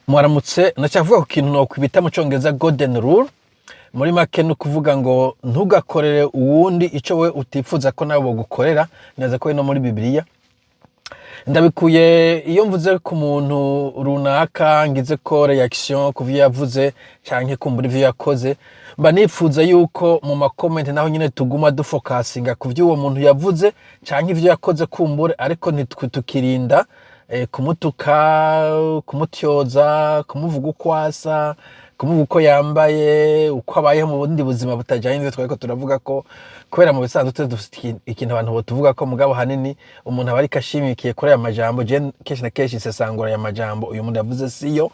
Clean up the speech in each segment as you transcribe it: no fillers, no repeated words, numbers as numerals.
Mwaramutse. Ndacyavuga ku kintu nokwibita mu Congereza golden rule. Muri make ni ukuvuga ngo ntugakorere uwundi icyo we utifuza ko nawe bogukorera. Neza ko no muri Bibiliya ndabikuye. Iyo mvuze ku muntu runaka, ngize ko reaction ku vyo yavuze canke kumbura ivyo yakoze, mba nifuza yuko mu ma comments naho nyine tuguma dufokasinga ku vyo uwo muntu yavuze canke ivyo yakoze kumbure, ariko ntitwe tukirinda kumutuka, kumutyoza, kumuvuga uko asa, kumuvuga uko yambaye, uko abayeho mu bundi buzima butajanye n'ivyo twariko turavuga ko, kubera mu bisanzwe tuzi dufite ikintu abantu botuvuga ko. Mugabo hanini umuntu aba ariko ashimikiye kuri aya majambo. Je kenshi na kenshi nsesangura aya majambo uyu muntu yavuze siyo,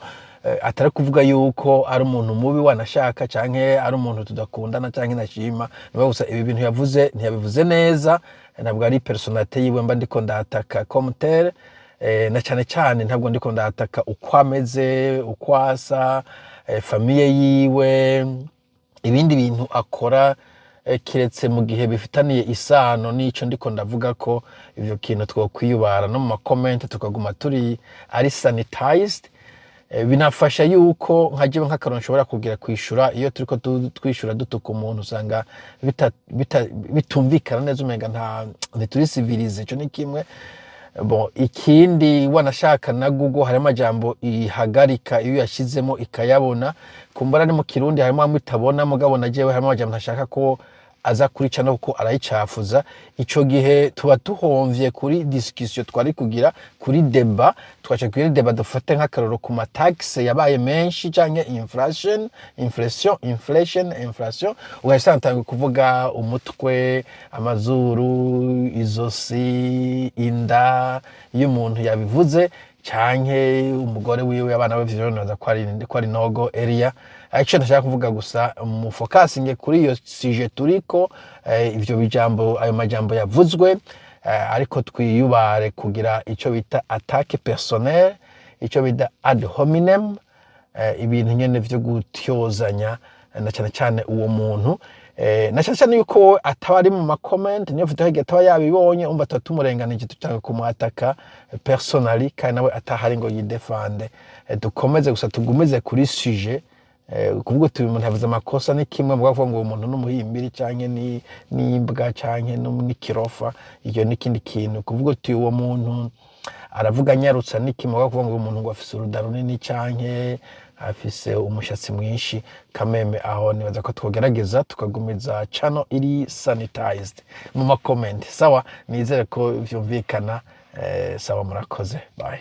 atari kuvuga yuko ari umuntu mubi wanashaka, canke ari umuntu tudakundana, canke nashima. Niba gusa ibi bintu yavuze ntiyabivuze neza, ntabwo ari personnalité yiwe mba ndiko ndataka comme tel, na cyane cyane ntabwo ndiko ndataka uko ameze, uko asa, famille yiwe, ibindi bintu akora, kiretse mu gihe bifitaniye isano n'ico ndiko ndavuga ko ivyo kintu twokwiyubara no mu ma comments, tukaguma turi ari sanitized. Binafasha yuko nka jewe nk'akarorero nshobora kugira kwishura. Iyo turiko twishura dutuka umuntu, usanga bitumvikana neza, umenga nta ntituri civilisé. Ico ni kimwe. Bon, ikindi wanashaka na Google hari amajambo ihagarika iyo yashizemo ikayabona. Kumbura ari mu Kirundi harimo amwe itabona, mugabo na jewe harimo amajambo ntashaka ko aza kurica no kuko arayicafuza. Ico gihe tuba tuhomvye kuri discussion twari kugira, kuri débat twaca kuri débat. Dufate nk'akarorero ku ma taxe yabaye menshi canke inflation, inflation, inflation, inflation, ugasanga utanguye kuvuga umutwe, amazuru, izosi, inda iyo umuntu yabivuze canke umugore wiwe, abana be. Vyo nibaza ko ari no-go area. Ariko ico ndashaka kuvuga gusa, mufokasinge kuri iyo sujet turiko, ivyo bijambo, ayo majambo yavuzwe, ariko twiyubare kugira ico bita attaque personnelle, ico bita ad hominem, ibintu nyene vyo gutyozanya, na cyane cyane uwo muntu, na cyane cyane yuko wowe ataba ari mu ma comments, niyo mfite hagiye ataba yabibonye. Umva, tuba tumurenganije tutanga kumwataka personally, kandi nawe atahari ngo yidefande. Dukomeze gusa tugumize kuri sujet. Kuvuga uti uyu muntu yavuze amakosa ni kimwe, muga kuvuga ngo uwo muntu n'umuhimbiri canke ni n'imbwa canke n'ikirofa, iyo ni ikindi kintu. Kuvuga uti uwo muntu aravuga anyarutsa ni kimwe, muga kuvuga ngo uwo muntu ngo afise uruda runini canke afise umushatsi mwinshi kameme, aho nibaza ko twogerageza tukagumiza channel iri sanitized mu ma comments. Sawa, nizere ko vyumvikana. Sawa, murakoze, bye.